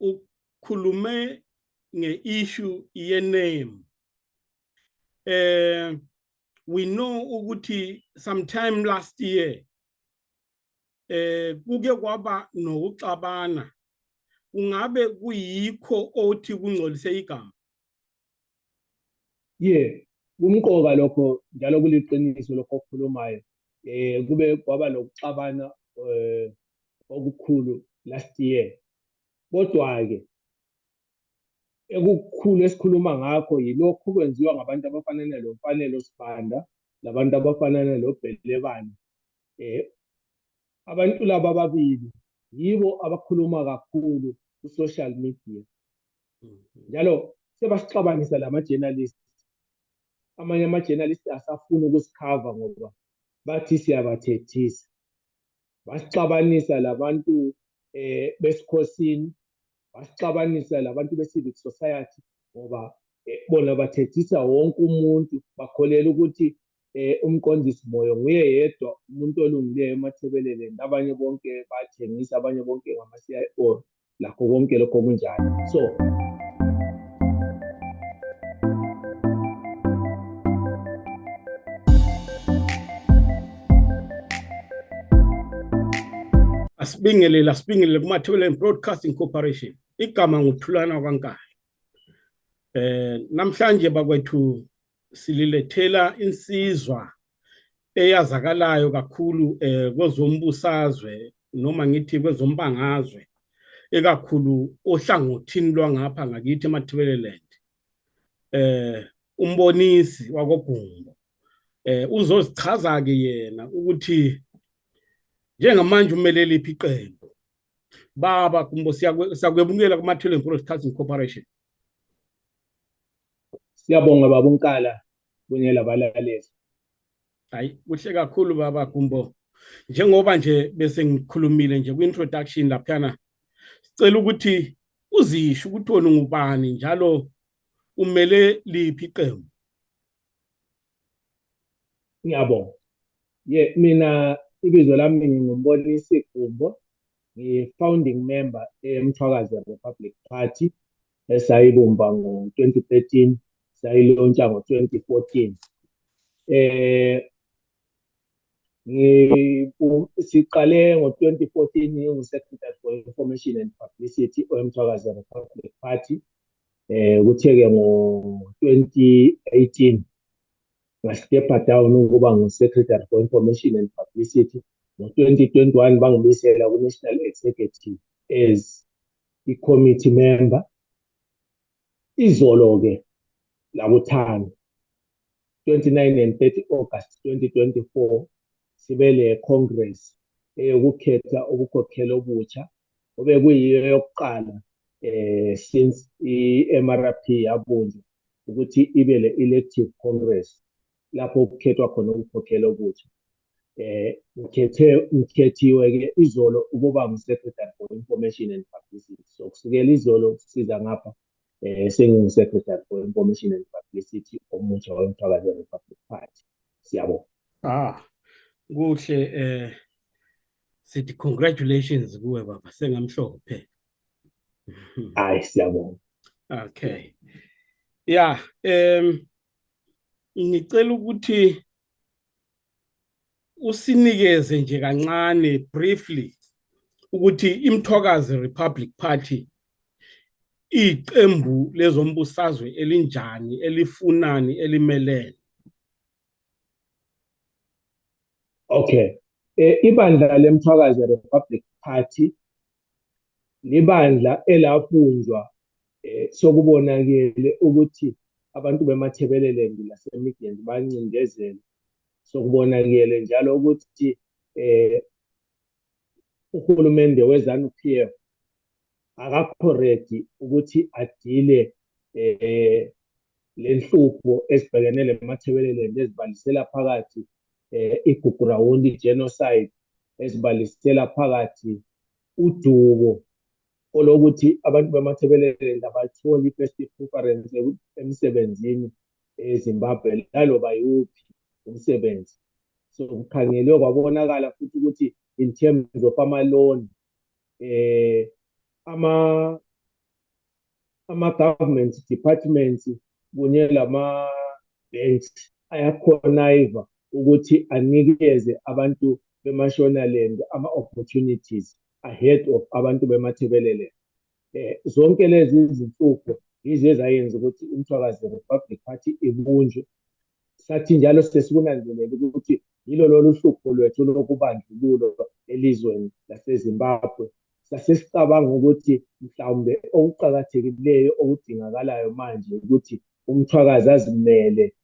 ukhulume nge-issue ye-name. We know ukuthi sometime last year kuke kwaba nokuxabana. Ungabe kuyikho othi kungcolise igama? Kumqoka lokho njalo kuliqiniso lokho okukhulumayo. Kube kwaba nokuxabana okukhulu last year. Kodwa ke ekukhulu esikhuluma ngakho yilokho kwenziwa ngabantu abafana noMfanelo Sibanda, labantu abafana noBhelebane. Abantu laba ababili yibo abakhuluma kakhulu ku-social media. Njalo sebasixabanisa lama-journalists. Amanye ama-journalists asafuna ukusikhava ngoba bathi siyabathethisa. Basixabanisa labantu besikhosini, basixabanisa labantu be-civic society ngoba bona bathethisa wonke umuntu, bakholela ukuthi umqondisi Moyo nguye yedwa umuntu olungileyo eMathebeleleni, abanye bonke bathengisa, abanye bonke ngama-CIO, lakho konke lokho kunjalo. So asibingelele kuMathebeleleni Broadcasting Corporation. Igama nguThulana kwaNkani. Namhlanje bakwethu sililethela insizwa eyazakalayo kakhulu kwezombusazwe noma ngithi kwezombangazwe, ekakhulu ohlangothini lwangapha ngakithi eMathebeleleni. Umbonisi wakoGumbo. Uzozichaza ke yena ukuthi njengamanje umele liphi iqembu. Baba Gumbo, siyakwebungela kuMathebeleleni Broadcasting Corporation. Siyabonga baba uNkala kunye labalaleli. Hayi, kuhle kakhulu baba Gumbo. Njengoba nje bese ngikhulumile nje ku-introduction laphana, sicela ukuthi uzisho ukuthi wena ungubani njalo umele liphi iqembu. Ngiyabonga. Mina ibizo lami ngingumbonisi Gumbo, ngi-founding member eMthwakazi Republic Party esayibumba ngo-2013, sayilontsha ngo-2014. Siqale ngo-2014 ngingu-Secretary for Information and Publicity eMthwakazi Republic Party. Kuthe-ke ngo-2018 ngastepha down ukuba ngu-Secretary for Information and Publicity. Ngo-2021 bangibuyisela ku-National Executive as i-committee member. Izolo-ke lakuthana 29 and 30 August 2024 sibele Congress eyokukhetha ubukhokheli obutsha obekuyiyo yokuqala since i-MRP yabunjwa ukuthi ibe le-elective Congress lapho kukhethwa khona ubukhokheli obutsha. Ngikhethiwe-ke izolo ukuba ngu-Secretary for Information and Publicity. So kusukela izolo siza ngapha sengingu-Secretary for Information and Publicity omutsha weMthwakazi Republic Party. Siyabonga. Kuhle, sithi congratulations kuwe baba, sengamhlophe. Hayi, siyabonga. Okay. Ngicela ukuthi usinikeze nje kancane briefly ukuthi iMthwakazi Republic Party iqembu lezombusazwe elinjani, elifunani, elimelene. Okay. Ibandla leMthwakazi Republic Party libandla elabunjwa sokubonakele ukuthi abantu beMathebeleleni laseMidland bancindezela. Sokubonakele njalo ukuthi uhulumende weZANU-PF akakho ready ukuthi adile lenhlupho esibhekene leMathebeleleni ezibalisela phakathi iGugurawundi genocide, ezibalisela phakathi udubo olokuthi abantu beMathebeleleni abatholi first preference emsebenzini eZimbabwe laloba yiwuphi umsebenzi. So kukhangelwe kwabonakala futhi ukuthi in terms of ama-loan ama ama-government departments kunye lama-banks ayakhonayva ukuthi anikeze abantu beMashonaland ama-opportunities ahead of abantu beMathebeleland. Zonke lezi zinhlupho yizo ezayenza ukuthi uMthwakazi Republic Party ibunjwe. Sathi njalo sesikunanzelela ukuthi yilo lolu hlupho lwethu lokubandlululo elizweni laseZimbabwe. Sasesicabanga ukuthi mhlawumbe okuqakathekileyo okudingakalayo manje ukuthi uMthwakazi azimele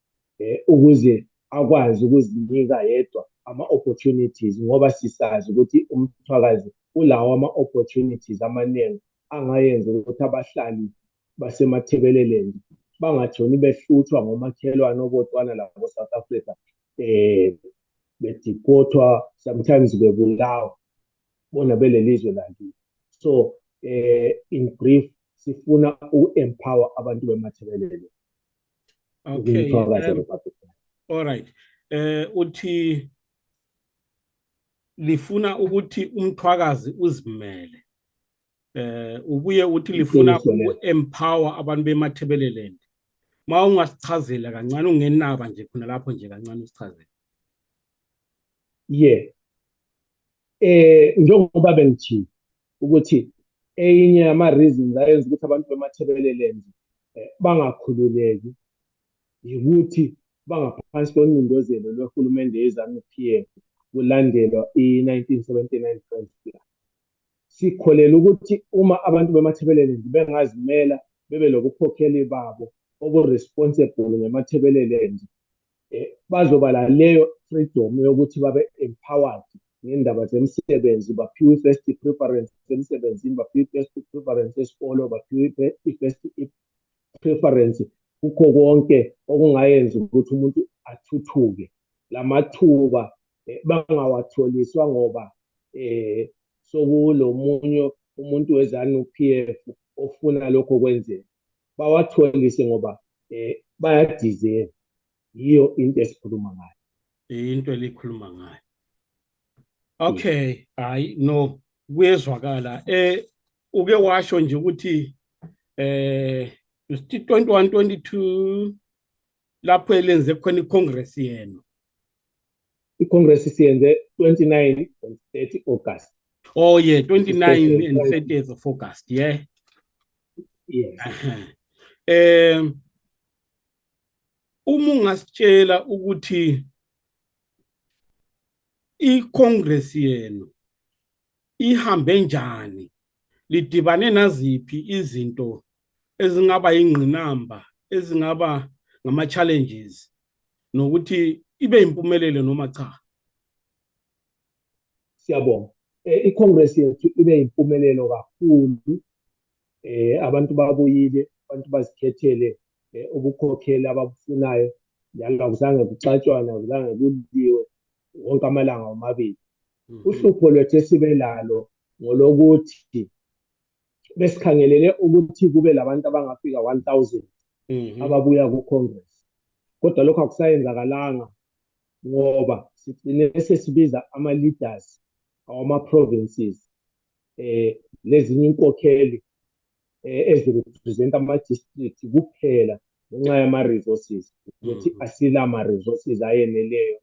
ukuze akwazi ukuzinika yedwa ama-opportunities, ngoba sisazi ukuthi uMthwakazi ulawo ama-opportunities amaningi angayenza ukuthi abahlali baseMathebeleland bangatshoni behluthwa ngomakhelwane oBotswana labo-South Africa, bediphothwa, sometimes bebulawa bona belelizwe lakithi. So in brief, sifuna uku-empower abantu beMathebeleland. Okay, all right. Uthi lifuna ukuthi uMthwakazi uzimele. Ubuye uthi lifuna uku-empower abantu beMathebeleland. Ma ungasichazela kancane ungenaba nje khona lapho nje kancane usichazele. Yeah. Njengoba bengithini ukuthi eyinye yama-reasons ayenza ukuthi abantu beMathebeleland bangakhululeki yikuthi bangaphansi kwencindezelo lwehulumende yeZANU-PF kulandelwa i-1979 Friends Plan. Sikholela ukuthi uma abantu beMathebeleland bengazimela bebe lokukhokheli babo obu-responsible ngeMathebeleland, bazoba leyo freedom yokuthi babe empowered ngendaba zemisebenzi, baphiwe i-first preference emsebenzini, baphiwe i-first preference esikolo, baphiwe i-first preference kukho konke okungayenza ukuthi umuntu athuthuke. Lamathuba bangawatholiswa ngoba sokulo munye umuntu weZANU-PF ofuna lokho kwenzeka. Bawatholise ngoba bayadizela. Yiyo into esikhuluma ngayo. Into elikhuluma ngayo. Okay, hayi no kuyezwakala. Uke washo nje ukuthi 21 22 lapho elenze khona iCongress yenu. ICongress siyenze 29 and 30 August. Oh yeah, 29 and 30th of August, yeah. Yes. Uma ungasitshela ukuthi iCongress yenu ihambe njani, lidibane naziphi izinto ezingaba ingqinamba, ezingaba ngama-challenges, nokuthi ibe impumelelo noma cha? Siyabonga. ICongress yethu ibe impumelelo kakhulu. Abantu babuyile, abantu bazikhethele ubukhokheli ababufunayo, njalo akuzange kucatshwana, akuzange kuliwe wonke amalanga omabili. Uhlupho lwethu esibe lalo ngolokuthi besikhangelele ukuthi kube labantu abangafika 1000 ababuya kuCongress, kodwa lokho akusayenzakalanga ngoba sigcine sesibiza ama-leaders awama-provinces, lezinye inkokheli ezirepresenta ama-district kuphela ngenxa yama-resources, ukuthi asila ama-resources ayeneleyo.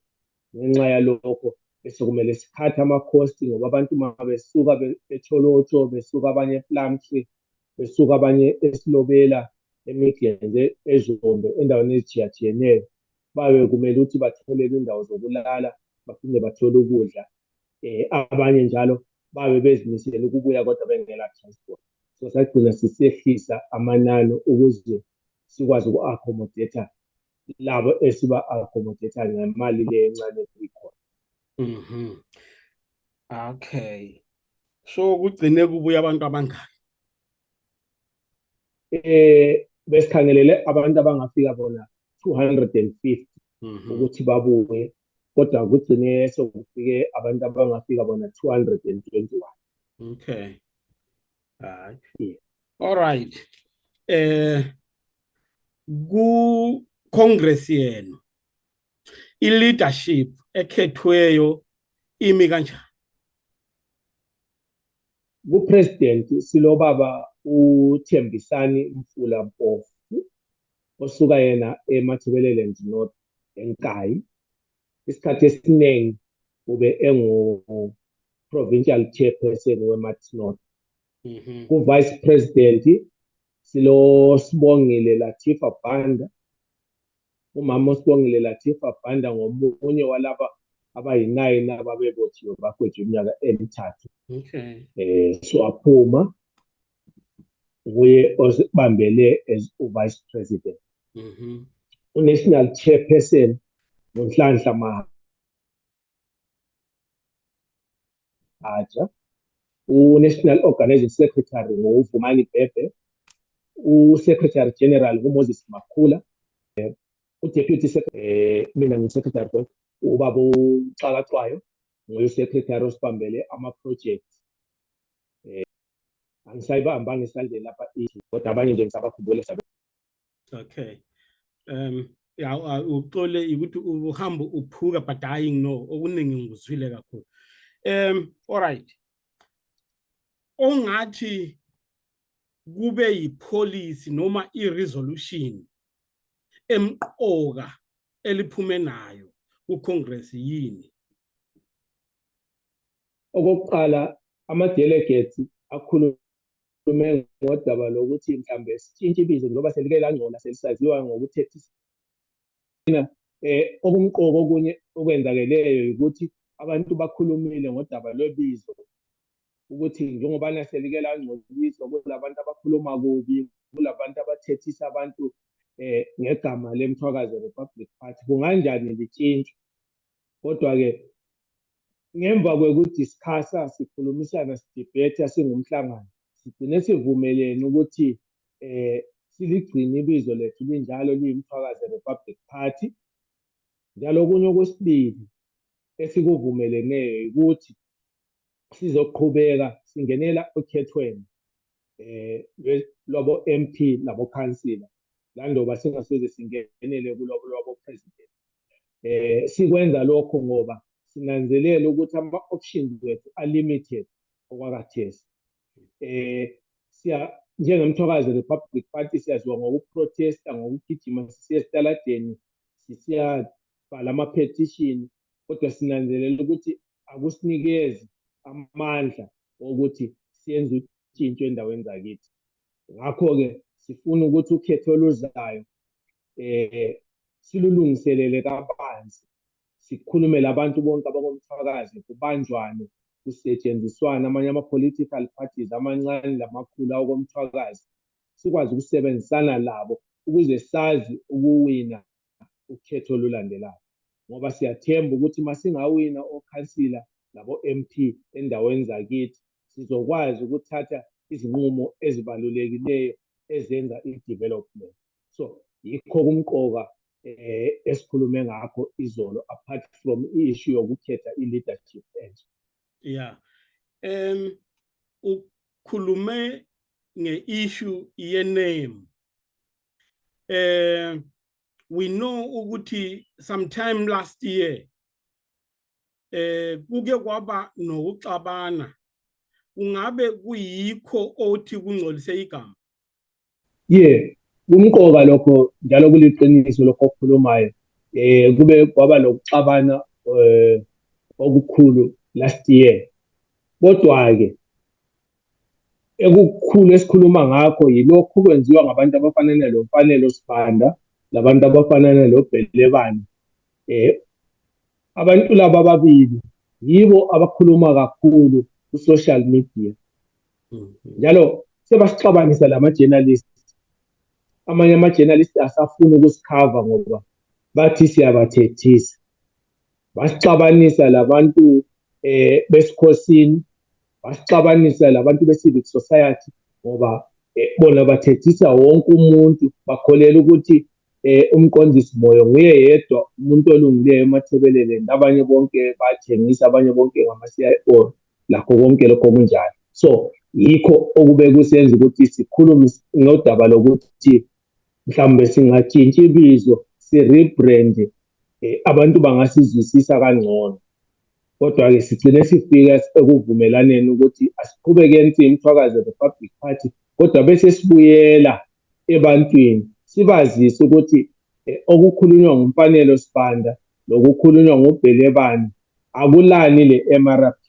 Ngenxa yalokho bese kumele sikhathe ama-cost ngoba abantu mabesuka eTsholotsho, besuka abanye ePlumtree, besuka abanye eSilobela, eMidlands, eZombe, endaweni ezithiyatheneyo, babe kumele ukuthi batholele indawo zokulala, baphinde bathole ukudla. Abanye njalo babe bezimisele ukubuya kodwa bengela transport. So sagcina sisehlisa amanani ukuze sikwazi uku-accommodate labo esiba-accommodate ngemali le encane ekhona. Okay. So kugcine kubuya abantu abangaki? Besikhangelele abantu abangafika bona 250 ukuthi babuye, kodwa kugcine sekufike abantu abangafika bona 221. Okay. Yeah. All right. Ku-Congress yenu i-leadership ekhethweyo imi kanjani? Ku-president silobaba uThembisani Mfula-Mpofu osuka yena eMatabeleland North eNkayi. Isikhathi esiningi ube engu-provincial chairperson weMat North. Ku-vice president Sibongile Latifa Banda. Umama uSibongile Latifa Banda ngomunye walaba abayi-9 ababebotshiwe bagwetshwa iminyaka emithathu. So aphuma nguye osibambele as vice president. U-national chairperson uNhlanhla Mahaja. U-national organizing secretary nguVumani Bhebhe. U-secretary general nguMoses Makhula. U-deputy secretary mina ngi-secretary ubaba uXakaxwayo nguye secretary osibambele ama-projects. Angisayibamba ngesandleni lapha kodwa abanye nje ngisabakhumbule sabe. Okay. Ya uxole ukuthi uhamba uphuka but hayi no okuningi ngizwile kakhulu. All right. Ongathi kube yipolicy noma i-resolution emqoka eliphume nayo ku-Congress yini? Okokuqala ama-delegates akhulume ngodaba lokuthi mhlambe sitshintshe ibizo ngoba selike langcola selisaziwa ngokuthi okumqoka okunye okwenzakeleyo ukuthi abantu bakhulumile ngodaba lwebizo ukuthi njengoba selike langcoliswa kulabantu abakhuluma kubi, kulabantu abathethisa abantu ngegama leMthwakazi Republic Party. Kunganjani litshintshwe? Kodwa-ke ngemva kwekudiscussa sikhulumisana sidebate singumhlangano sigcine sivumelene ukuthi siligcine ibizo lethu linjalo liyiMthwakazi Republic Party. Njalo okunye okwesibili esikuvumeleneyo ukuthi sizoqhubeka singenela okhethweni lwabo MP labo councillor landoba singasoze singenele kulobo lwabo president. Sikwenza lokho ngoba sinanzelela ukuthi ama-options wethu are limited okwakhathesi. NjengeMthwakazi Republic Party siyaziwa ngokuprotesta, ngokugijima sisiya esitaladeni, sisiyabhala ama-petition, kodwa sinanzelela ukuthi akusinikezi amandla ukuthi siyenze utshintsho endaweni zakithi. Ngakho-ke sifuna ukuthi ukhetho oluzayo silulungiselele kabanzi, sikhulume labantu bonke abakoMthwakazi, kubanjwane, kusetshenziswana amanye ama-political parties amancane lamakhulu awokomthwakazi, sikwazi ukusebenzisana labo ukuze sazi ukuwina ukhetho olulandelayo. Ngoba siyathemba ukuthi masingawina okhansila labo MP endaweni zakithi sizokwazi ukuthatha izinqumo ezibalulekileyo ezenza i-development. So yikho kumqoka esikhulume ngakho izolo apart from i-issue yokukhetha i-leadership entsha. Yeah. Ukhulume nge-issue ye-name. We know ukuthi sometime last year kuke kwaba nokuxabana. Ungabe kuyikho othi kungcolise igama? Yeah, kumqoka lokho njalo kuliqiniso lokho okukhulumayo. Kube kwaba nokuxabana okukhulu last year. Kodwa-ke ekukhulu esikhuluma ngakho yilokhu kwenziwa ngabantu abafana noMfanelo Sibanda, labantu abafana noBhelebane. Abantu laba ababili yibo abakhuluma kakhulu ku-social media. Njalo sebasixabanisa lama-journalists. Amanye ama-journalists asafuna ukusikhava ngoba bathi siyabathethisa. Basixabanisa labantu besikhosini, basixabanisa labantu be-civic society ngoba bona bathethisa wonke umuntu, bakholela ukuthi umqondisi moyo nguye yedwa umuntu olungileyo eMatabeleland, abanye bonke bathengisa, abanye bonke ngama-CIO, lakho konke lokho kunjalo. So yikho okube kusenza ukuthi sikhulume ngodaba lokuthi mhlawumbe singatshintsha ibizo, si-rebrand, abantu bangasizwisisa kangcono. Kodwa-ke sigcine sifika ekuvumelaneni ukuthi asiqhubekeni siyimthwakazi Republic Party, kodwa bese sibuyela ebantwini sibazise ukuthi okukhulunywa ngumfanelo Sibanda nokukhulunywa nguBhelebane akulani le-MRP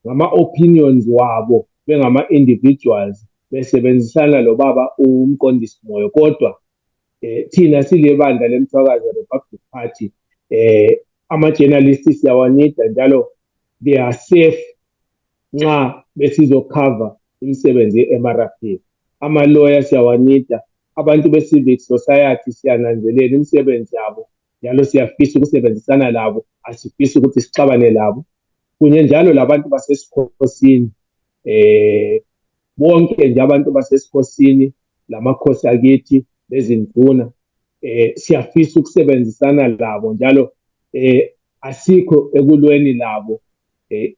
ngama-opinions wabo bengama-individuals besebenzisana lo baba uMqondisi Moyo. Kodwa thina sile bandla lemthwakazi Republic Party ama-journalists siyawanida njalo they are safe nxa besizokhava imisebenzi ye-MRP. Ama-lawyer siyawanida, abantu be-civic society siyananzelela imisebenzi yabo njalo siyafisa ukusebenzisana labo, asifisi ukuthi sixabane labo. Kunye njalo labantu basesikhosini, bonke nje abantu basesikhosini, lamakhosi akithi lezinduna, siyafisa ukusebenzisana labo njalo asikho ekulweni labo,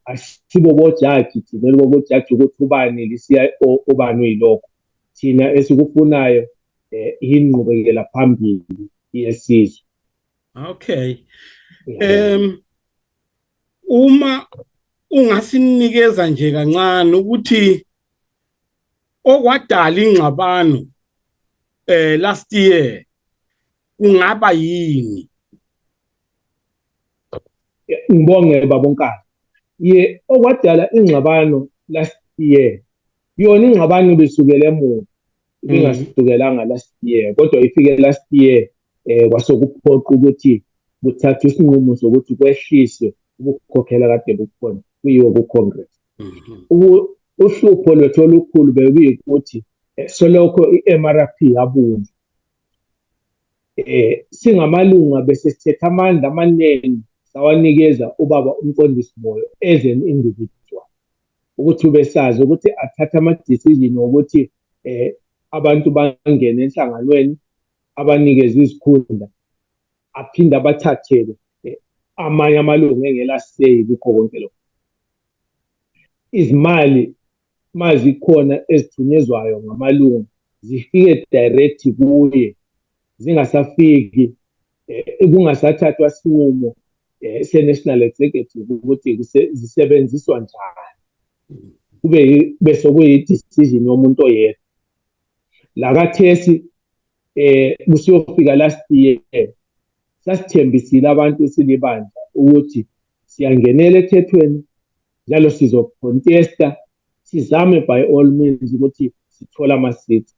asibo bojaji thina bojaji ukuthi ubani lisiya ubani uyilokho. Thina esikufunayo inqubekela phambili yesizwe. Okay. Uma ungasinikeza nje kancane ukuthi okwadala ingxabano last year kungaba yini? Ngibonge babonkana. Okwadala ingxabano last year yona ingxabano besukele emuva, ingasukelanga last year, kodwa ifike last year kwasokuphoqa ukuthi kuthathwe isinqumo sokuthi kwehliswe ukukhokhela kade bukhona kuyiwe ku-Congress. Uhlupho lwethu olukhulu bekuyikuthi solokho i-MRP yabunjwa. Singamalunga bese sithethe amandla amaningi sawanikeza ubaba uMqondisi Moyo as an individual ukuthi ubesazi ukuthi athathe ama-decision ukuthi abantu bangene enhlanganweni, abanikeze izikhundla, aphinde abathathele amanye amalungu engela say kukho konke lokho. Izimali mazikhona ezithunyezwayo ngamalungu zifike direct kuye, zingasafiki kungasathathwa isinqumo se-National Executive ukuthi zisebenziswa njani, kube bese kuyi-decision yomuntu oyedwa. Lakathesi kusiyofika last year sasithembisile abantu silibandla ukuthi siyangenela ekhethweni njalo sizocontesta, sizame by all means ukuthi sithola ama-seats.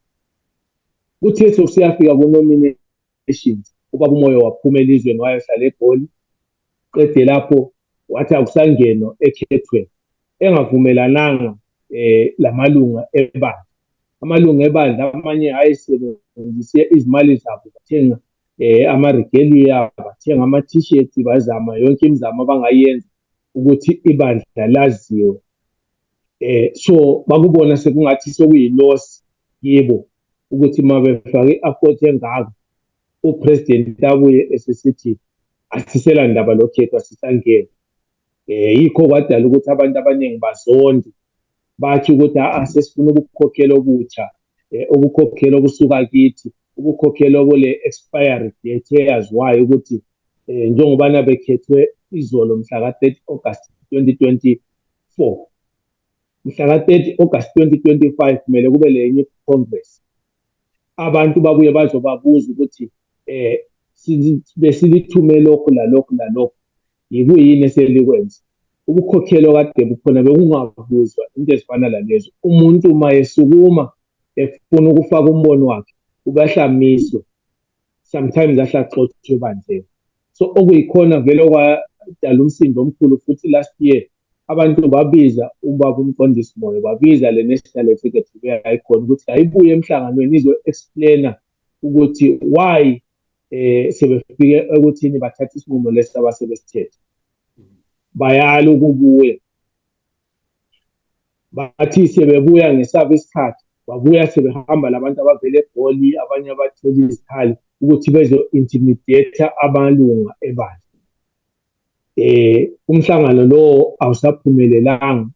Kuthe siyafika ku-nominations, ubaba uMoyo waphuma elizweni wayohlala eGoli, qede lapho wathi akusangenwa ekhethweni engavumelananga lamalunga ebandla. Amalunga ebandla amanye ayesebenzise izimali zabo bathenga ama-regalia, bathenga ama-t-shirts, bazama yonke imizamo abangayenza ukuthi ibandla laziwe. So bakubona sekungathi sokuyi-loss yibo ukuthi uma befake i-effort engaka upresident abuye esesithi asisela ndaba lokhetho asisangena. Yikho kwadala ukuthi abantu abaningi bazonde bathi ukuthi sesifuna ukukhokhela obutsha, ukukhokhela okusuka kithi, ukukhokhela okule expiry date eyaziwayo ukuthi njengobana bekhethwe izolo mhla ka-30 August 2024, mhla ka-30 August 2025 kumele kube lenye i-Congress. Abantu babuye bazobabuza ukuthi besilithume lokhu lalokhu lalokhu, yikuyini eselikwenza. Ubukhokhelo kade bukhona bekungabuzwa into ezifana nalezo. Umuntu uma esukuma efuna ukufaka umbono wakhe ubahlamiswe, sometimes ahlaxothwe bandleni. So okuyikhona vele kwadala umsindo omkhulu futhi last year abantu babiza ubaba uMqondisi Moyo, babiza le-National Executive yayikhona ukuthi ayibuye emhlanganweni izo-explainer ukuthi why sebefike ekuthini bathatha isinqumo lesi abasebesithethe. Bayala ukubuya, bathi sebebuya nge-service card, babuya sebehamba labantu abavele eGoli, abanye abathola izikhali ukuthi bezo-intimidate amalunga ebandla. Umhlangano lo awusaphumelelanga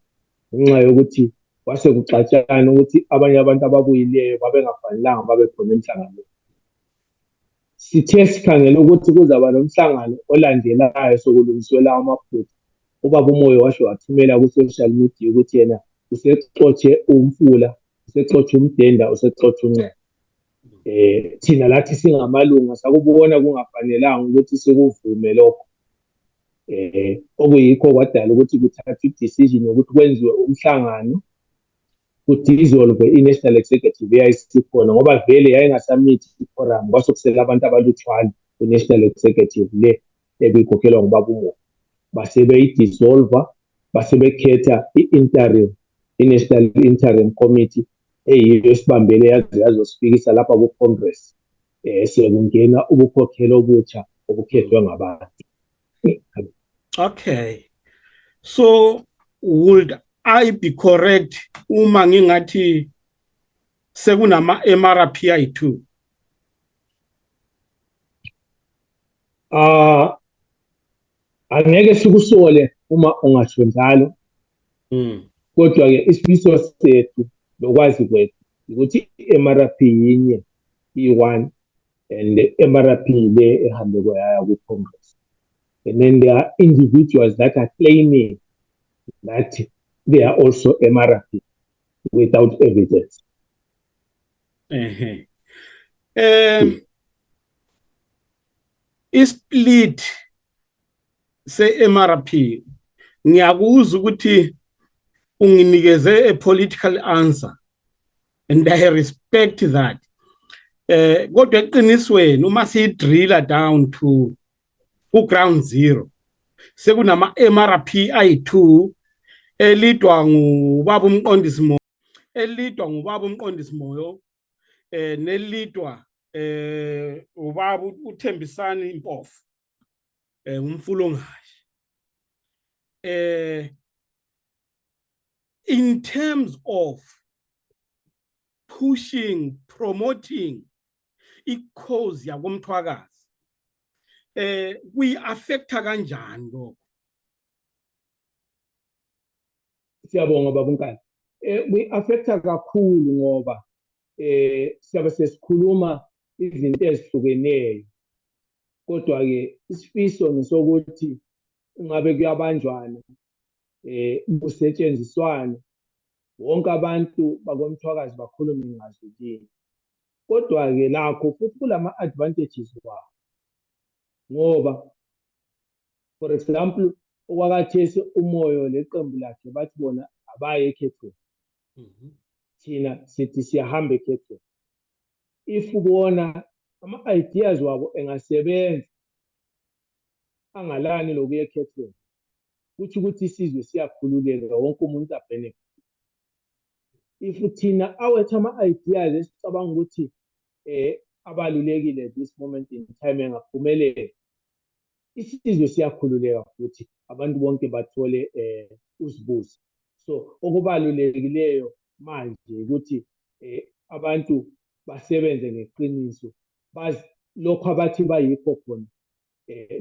ngenxa yokuthi kwase kuxatshana ukuthi abanye abantu ababuyileyo babengafanelanga babe khona emhlanganweni. Sithe sikhangela ukuthi kuzaba nomhlangano olandelayo sokulungiselwa amaphutha, ubaba uMoyo washo wathumela ku-social media ukuthi yena usexotshe umfula, usexotshe umdenda, usexotshe uNceba. Thina lathi singamalunga sakubona kungafanelanga ukuthi sikuvume lokho. Okuyikho kwadala ukuthi kuthathwe i-decision yokuthi kwenziwe umhlangano kudizolve i-National Executive eyayisikhona ngoba vele yayingasamithi i-forum, kwasokusele abantu abalutshwana ku-National Executive le ebikhokhelwa ngubaba uMoyo. Base beyidisolva, base bekhetha i-National Interim Committee eyiyo esibambele yaze yazosifikisa lapha ku-Congress. Sekungena ubukhokhelo obutsha obukhethwe ngabantu. Okay. So would I be correct uma ngingathi sekunama MRPI 2? Angeke sikusole uma ungasho njalo. Kodwa-ke isifiso sethu lokwazi kwethu ukuthi i-MRP yinye i-1 and MRP le ehambe kwaya ku-Congress. And then there are individuals that are claiming that they are also MRP without evidence. Isplit se-MRP ngiyakuzwa ukuthi unginikeze a political answer and I respect that. Kodwa eqinisweni uma siyidrilla down to ground zero sekunama MRP ayi-2 elidwa ngubaba uMqondisi Moyo nelidwa ubaba uThembisani Mpofu umfulongashi. In terms of pushing, promoting i-cause yakomthwakazi, kuyi-affecta kanjani lokho? Siyabonga baba uNkani. Kuyi-affecta kakhulu ngoba siyabe sesikhuluma izinto ezihlukeneyo. Kodwa-ke isifiso ngisokuthi ngabe kuyabanjwana, kusetshenziswana, wonke abantu bakomthwakazi bakhulume ngazwelini. Kodwa-ke lakho futhi kulama-advantages wawo. Ngoba for example okwakhathesi uMoyo leqembu lakhe bathi bona abaye ekhethweni. Thina sithi siyahamba ekhethweni. If ubona ama-ideas wabo engasebenza angalani lokuya ekhethweni, kutho ukuthi isizwe siyakhululeka, wonke umuntu abhenefithe. If thina awethu ama-ideas esicabanga ukuthi abalulekile at this moment in time engaphumelela, isizwe siyakhululeka futhi abantu bonke bathole usibusi. So okubalulekileyo manje ukuthi abantu basebenze ngeqiniso, bazi lokho abathi bayikho khona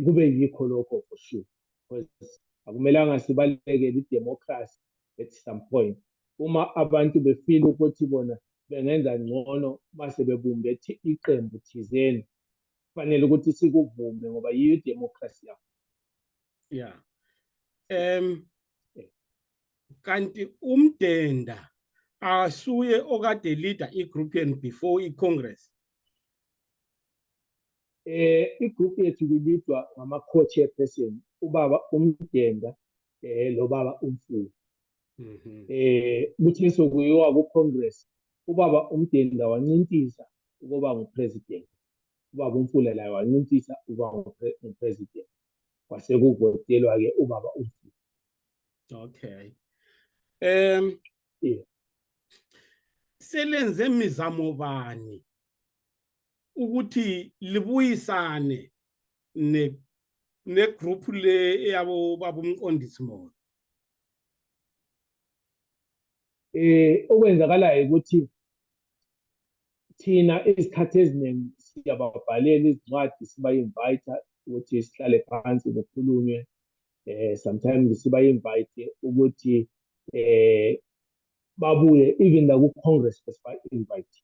kube yikho lokho for sure. Because akumelanga sibalekele i-democracy at some point. Uma abantu befeel ukuthi bona bengenza ngcono mase bebumbe iqembu thizeni, kufanele ukuthi sikuvume ngoba yiyo i-democracy yakho. Yeah. Kanti umdenda asuye okade leader i-group before i-Congress. I-group yethu ilidwa ngama-co-chairperson, ubaba umdenda lo baba umfula. Kuthi sokuyiwa ku-Congress, ubaba umdenda wancintisa ukuba ngupresident, ubaba umfula laye wancintisa ukuba ngupresident. Kwase kuvotelwa-ke ubaba umfula. Okay. Selenze mizamo bani ukuthi libuyisane negroup le yabo baba uMqondisi Moyo? Okwenzakalayo ukuthi thina izikhathi eziningi siyababhalela izincwadi siba-invite ukuthi sihlale phansi kukhulunywe. Sometimes siba-invite ukuthi babuye even la ku-Congress besiba-invite.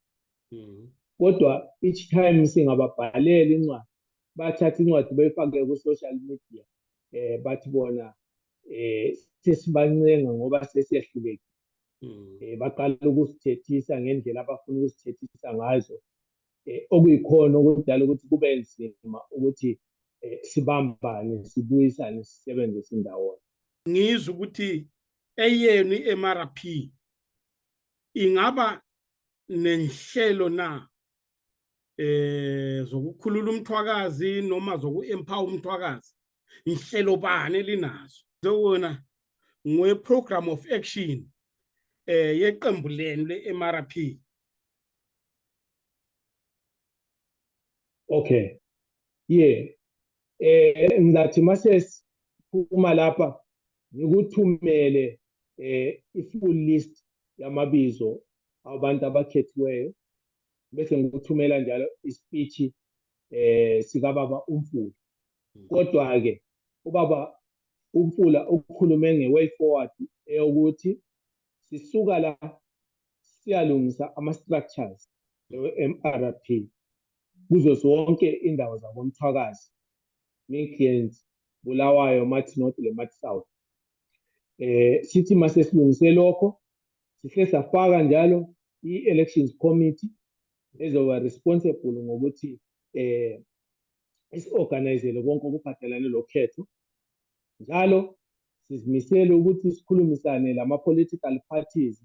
Kodwa each time singababhalela incwadi, bathatha incwadi beyifake ku-social media, bathi bona sesibancenga ngoba sesiyahluleka. Mm. Baqala ukusithethisa ngendlela abafuna ukusithethisa ngazo, okuyikhona okudala ukuthi kube nzima ukuthi sibambane, sibuyisane, sisebenze sindawonye. Ngizwa ukuthi eyenu i-MRP ingaba nenhlelo na zokukhulula umthwakazi noma zoku-empower umthwakazi, inhlelo bani elinazo zowona ngwe-program of action yeqembu lenu le-MRP? Okay, yeah, ngizathi mase siphuma lapha ngikuthumele i-full list yamabizo abantu abakhethiweyo, bese ngikuthumela njalo ispeech sikababa uMfula. Kodwa-ke ubaba uMfula ukhulume nge-way forward eyokuthi sisuka la siyalungisa ama-structures e-MRP kuzo zonke indawo zakomthwakazi, Midlands, Bulawayo, Mathi North le-Mathi South. Sithi mase silungise lokho sihle safaka njalo i-elections committee ezoba responsible ngokuthi isi-organizele konke okuphathelane lokhetho. Njalo sizimisele ukuthi sikhulumisane lama-political parties,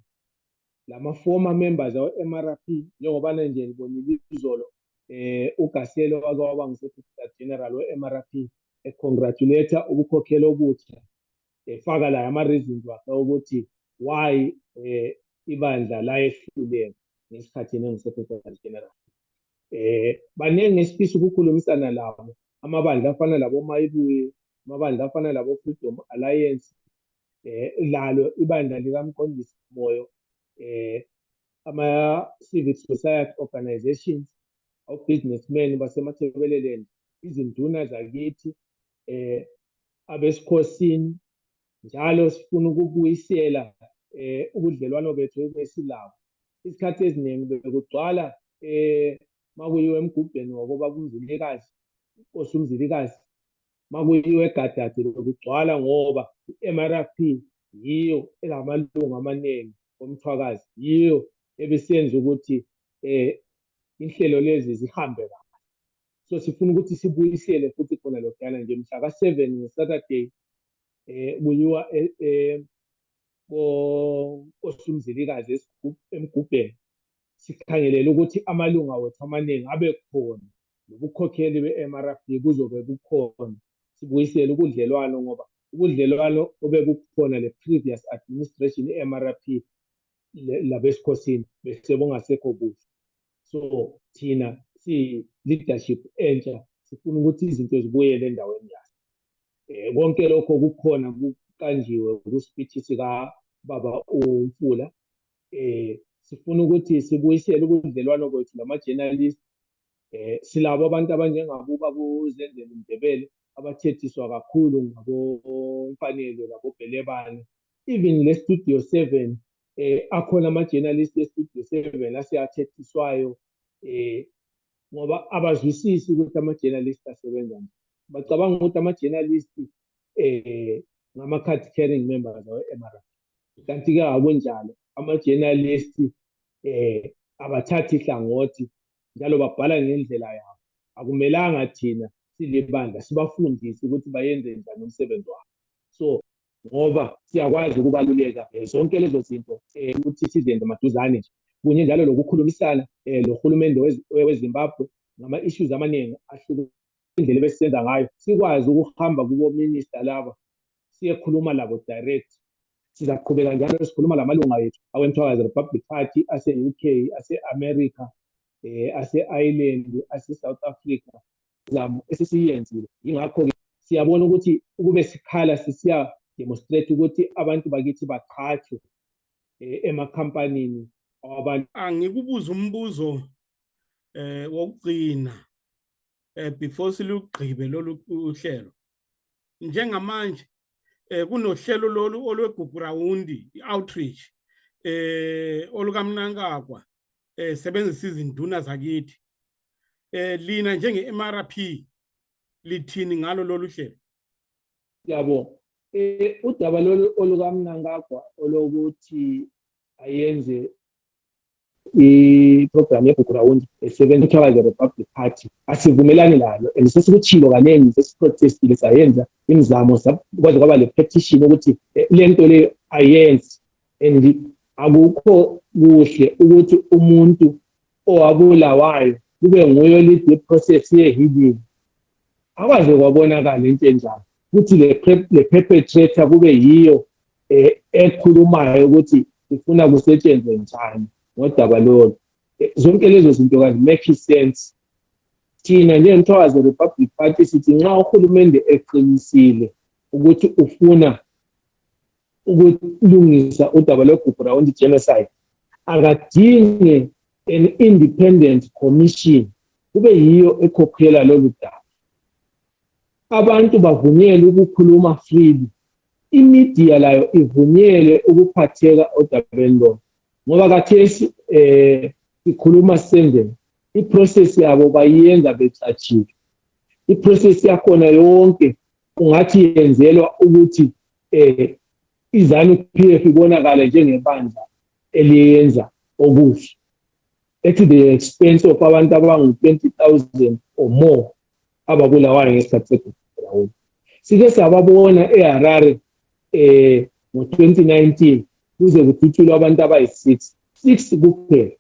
lama-former members awe-MRP, njengoba nje ngibonile izolo uGaselo wake waba ngu-Secretary General we-MRP congratulate ukukhokhela obutsha, efaka la ama-reasons wakhe ukuthi why ibandla layehluleka ngesikhathi engu-Secretary General. Baningi esifisa ukukhulumisana labo, amabandla afana labo Mayibuye, amabandla afana labo Freedom Alliance, lalo ibandla likaMqondisi Moyo, ama-civic society organizations, o-businessmen basemathebeleleni, izinduna zakithi, abesikhosini. Njalo sifuna ukubuyisela ubudlelwano bethu ebesilabo. Isikhathi eziningi bekugcwala makuyiwe emgubheni wakoba uMzilikazi, Nkosi uMzilikazi, makuyiwe eGadade bekugcwala ngoba i-MRP yiyo elamalungu amaningi omthwakazi, yiyo ebesenza ukuthi inhlelo lezi zihambe kahle. So sifuna ukuthi sibuyisele futhi khona lokuyana nje mhla ka-7 ngeSaturday kuyiwa Nkosi uMzilikazi emgubheni, sikhangelele ukuthi amalunga wethu amaningi abe khona, nobukhokheli be-MRP kuzobe bukhona. Sibuyisele ubudlelwano ngoba ubudlelwano obebukhona le-previous administration i-MRP labesikhosini bese bungasekho kuhle. So thina si-leadership entsha sifuna ukuthi izinto zibuyele endaweni yazo. Konke lokho kukhona kuqanjiwe ku-speech sikababa uMfula. Sifuna ukuthi sibuyisele ubudlelwano bethu lama-journalist. Silabo abantu abanjengabo ubaba uZenzele Mdebele abathethiswa kakhulu ngabomfanele labobhelebane. Even le-Studio 7 akhona ama-journalist e-Studio 7 aseyathethiswayo ngoba abazwisisi ukuthi ama-journalist asebenza njani. Bacabanga ukuthi ama-journalist ngama-card carrying members awe-MRP. Kanti-ke akunjalo, ama-journalist abathathi ihlangothi njalo babhala ngendlela yabo. Akumelanga thina silibandla sibafundise ukuthi bayenze njani umsebenzi wabo. So ngoba siyakwazi ukubaluleka zonke lezo zinto ukuthi sizenze maduzane nje. Kunye njalo lokukhulumisana lohulumende weZimbabwe ngama-issues amaningi ahlukene, indlela ebesisenza ngayo sikwazi ukuhamba kubo-minister laba siyekhuluma labo direct. Sizaqhubeka njalo sikhuluma lamalunga ethu aweMthwakazi Republic Party ase-UK, ase-America, ase-Ireland, ase-South Africa, zamo esisiyenzile. Yingakho-ke siyabona ukuthi ukube sikhala sisiya demonstrate ukuthi abantu bakithi baqhathwe emakhampanini awabantu. Angikubuza umbuzo wokugcina before silugqibe lolu uhlelo. Njengamanje kunohlelo lolu olweGugurawundi, i-outreach olukaMnangagwa sebenzisa izinduna zakithi. Lina njenge-MRP lithini ngalo lolu hlelo? Yabo, Udaba lolu olukaMnangagwa olokuthi ayenze i-program ye-Background esebenza Republic Party asivumelani lalo, and sesikuchilo kanengi sesiprotestile sayenza imizamo kwaze kwaba le petition ukuthi lento le ayenzi, and akukho kuhle ukuthi umuntu owabulawayo kube nguye lead process ye-healing. Akwaze kwabonakala into enjalo ukuthi le perpetrator kube yiyo ekhulumayo ukuthi ifuna kusetshenzwe njani ngodaba lolu. Zonke lezo zinto make sense. Thina njengomthwakazi Republic Party sithi nxa uhulumende eqinisile ukuthi ufuna ukulungisa udaba lwe-Background genocide, akadinge an independent commission kube yiyo ekhokhela lolu daba. Abantu bavunyelwe ukukhuluma freely, imedia layo ivunyelwe ukuphatheka odabeni lolu, ngoba kathesi ikhuluma sendeni iprocess yabo bayenza becatshiwe. Iprocess yakhona yonke ungathi yenzelwa ukuthi iZANU-PF ibonakale njengebandla eliyenza okuhle at the expense of abantu abangu-20,000 or more ababulawayo ngesikhathi se-Background. Sike sababona eHarare ngo-2019 kuze kuthuthulwa abantu abayi-6 kuphela.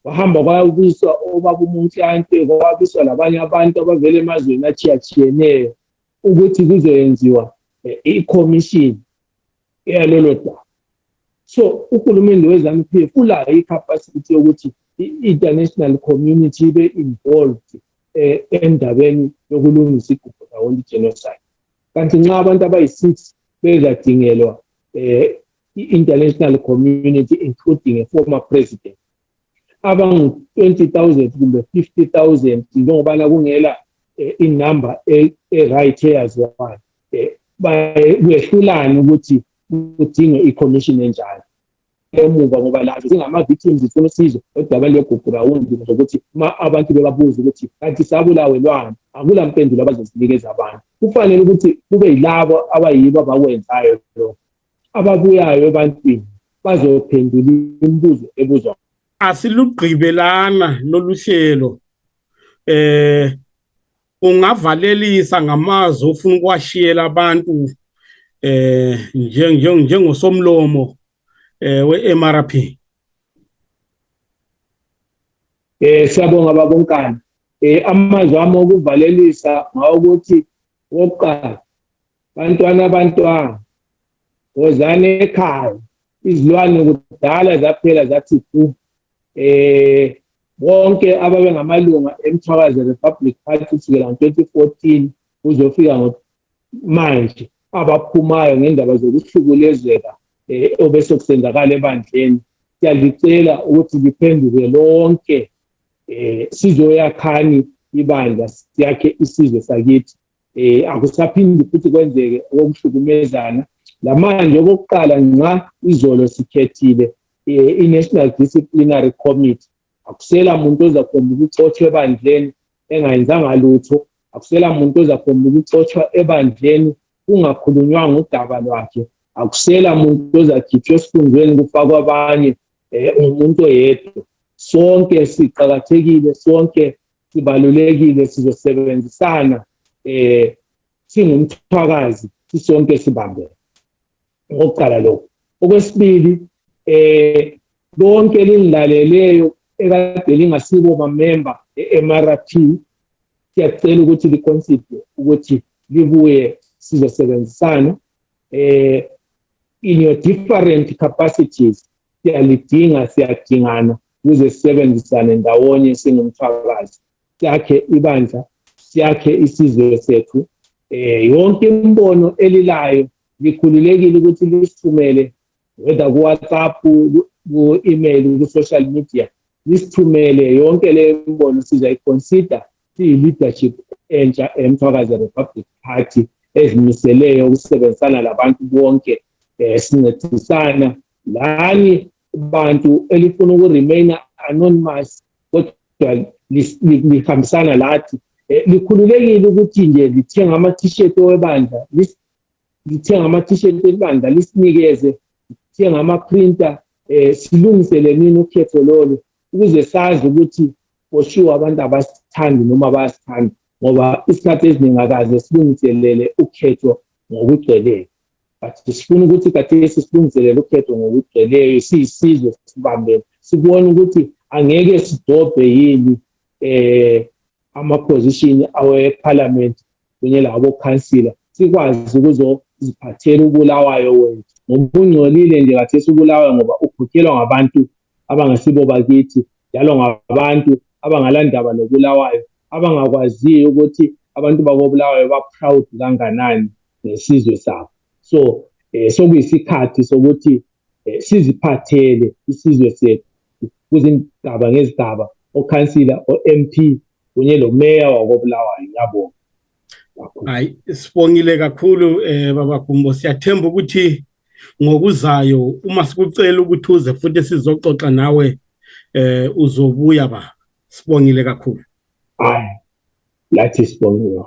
Bahamba kwabiswa obaba uMontlante, kwabiswa labanye abantu abavela emazweni achiyachiyeneyo ukuthi kuzoyenziwa i-commission eyalolo daba. So uhulumende weZANU-PF ulayo i-capacity yokuthi i-international community ibe involved endabeni yokulungisa i-Background genocide. Kanti nxa abantu abayi-6 bezadingelwa i-international community including a former president, abangu-20,000 kumbe 50,000 njengobana kungela inumber right eyaziwayo, kwehlulane ukuthi kudinge i-commission enjalo emuva, ngoba lazo zingama-victims zifuna usizo odaba lwe-Background zokuthi abantu bebabuza ukuthi kanti sabulawelwani, akula mpendulo abazosinikeza abantu. Kufanele ukuthi kube yilabo abayibo abakwenzayo lokho ababuyayo ebantwini bazophendula imibuzo ebuzwa. Asilugqibelana lolu hlelo, ungavalelisa ngamazwi ofuna ukuwashiyela abantu njengosomlomo we-MRP. Siyabonga babonkana. Amazwi ami okuvalelisa ngawukuthi wokuqala, bantwana wozani ekhaya, izilwane kudala zaphela zathi fu. Bonke ababengamalunga emthwakazi Republic Party kusukela ngo-2014 kuzofika manje abaphumayo ngendaba zokuhlukulezeka obese kusenzakala ebandleni, siyalicela ukuthi liphenduke lonke sizoyakhani ibandla siyakhe isizwe sakithi. Akusaphindi futhi kwenzeke okuhlukumezana. Lamanje okokuqala nxa izolo sikhethile i-National Disciplinary Committee, akusela muntu ozakhomba ukuxotshwa ebandleni engayenzanga lutho, akusela muntu ozakhomba ukuxotshwa ebandleni kungakhulunywanga udaba lwakhe, akusela muntu ozakhitshwa esifundweni kufakwa abanye umuntu oyedwa. Sonke siqakathekile, sonke sibalulekile, sizosebenzisana singumthwakazi, sisonke sibambene. Ngokuqala lokho. Okwesibili, lonke lingilaleleyo ekade lingasibo bamemba e-MRP, siyacela ukuthi liconsider ukuthi libuye sizosebenzisana in your different capacities. Siyadingana ukuze sisebenzisane ndawonye singumthwakazi, siyakhe ibandla, siyakhe isizwe sethu. Yonke imbono elilayo likhululekile ukuthi lisithumele, whether ku-WhatsApp, ku-email, ku-social media, lisithumele. Yonke le mbono sizayiconsider siyi-leadership entsha emthwakazi Republic Party ezimiseleyo ukusebenzisana labantu bonke, sincedisana lani bantu elifuna ukuremaina anonymous kodwa lihambisana lathi. Likhululekile ukuthi nje lithenga ama-t-shirt webandla ngithenga ama-t-shirt elibandla lisinikeze, ngithenga ama-printer, silungisele mina ukhetho lolo ukuze sazi ukuthi for sure abantu abasithandi noma bayasithanda, ngoba isikhathi eziningi akaze silungiselele ukhetho ngokugcweleyo. But sifuna ukuthi kathesi silungiselele ukhetho ngokugcweleyo, siyisizwe sibambene, sibone ukuthi angeke sidobhe yini ama-position awe-parliament kunye labo councillor, sikwazi ukuzoziphathela uBulawayo wethu. Ngoba ungcolile nje kathesi uBulawayo ngoba ukhokhelwa ngabantu abangasibo bakithi, njalo ngabantu abangalandaba noBulawayo, abangakwaziyo ukuthi abantu bakoBulawayo ba-proud kanganani ngesizwe sabo. So sokuyisikhathi sokuthi siziphathele isizwe sethu kuzindaba ngezigaba, okhansila, o-MP kunye lo-mayor wakoBulawayo. Ngiyabonga. Hayi, sibongile kakhulu Baba Gumbo, siyathemba ukuthi ngokuzayo uma sikucela ukuthi uze futhi sizoxoxa nawe uzobuya baba. Sibongile kakhulu. Hayi, lathi sibongile.